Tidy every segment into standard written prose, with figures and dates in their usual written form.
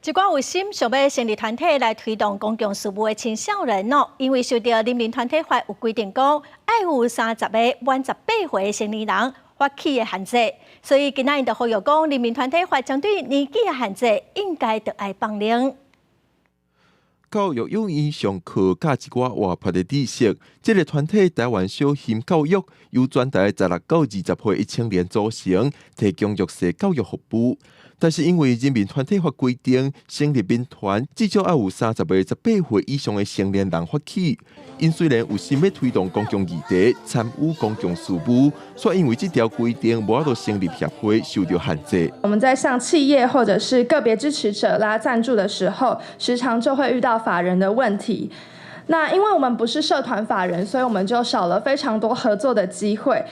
一寡有心想欲成立團體來推動公共事務的青少年哦，因為受著人民團體法有規定講，愛有30個滿18歲的成年人發起的限制，所以今仔𪜶就呼籲講，人民團體法針對年紀的限制應該著愛放寬。教育用於上課佮一寡活潑的知識，這個團體台灣小心教育由全台16到20歲的青年組成，提供弱勢教育服務。但是因為人民團體法規定，成立民團至少愛有30個18歲以上的成年人發起。𪜶雖然有心欲推動公共議題，參與公共事務，卻因為這條規定無法度成立協會，受著限制。我們在向企業或者是個別支持者拉贊助的時候，時常就會遇到法人的問題。那因為我們不是社團法人，所以我們就少了非常多合作的機會。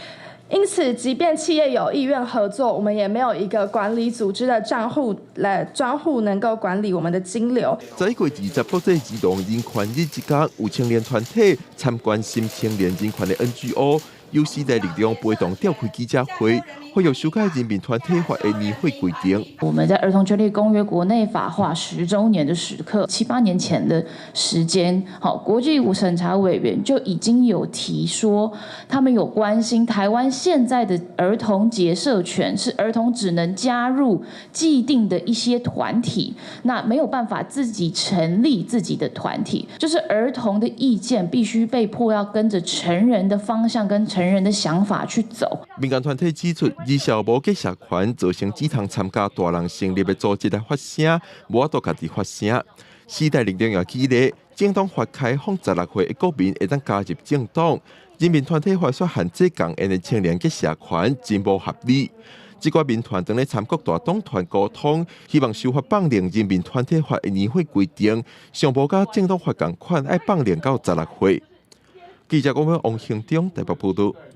因此，即便企業有意願合作，我們也沒有一個管理組織的賬戶來專戶能夠管理我們的金流。在1月20國際兒童人權日這工，有青年團體參關心青年人權的 NGO，由時代力量陪同召開記者會，呼籲修改人民團體法的年歲規定。我們在兒童權利公約國內法化10週年的時刻，七八年前的時間，好，國際審查委員就已經有提說，他們有關心台灣現在的兒童結社權是兒童只能加入既定的一些團體，那沒有辦法自己成立自己的團體，就是兒童的意見必須被迫要跟着成人的方向跟成人的想法去走。民間團體指出，兒少無結社權，造成只通參加大人成立的組織來發聲，無法度家己發聲。時代力量也舉例，政黨法開放16歲的國民會當加入政黨，人民團體法煞限制仝樣的青年結社權，真無合理。這寡民團正咧參各大黨團溝通，希望修法放寬人民團體法的年歲規定，上無佮政黨法仝款，愛放寬到16歲。記者講王興中台北報道。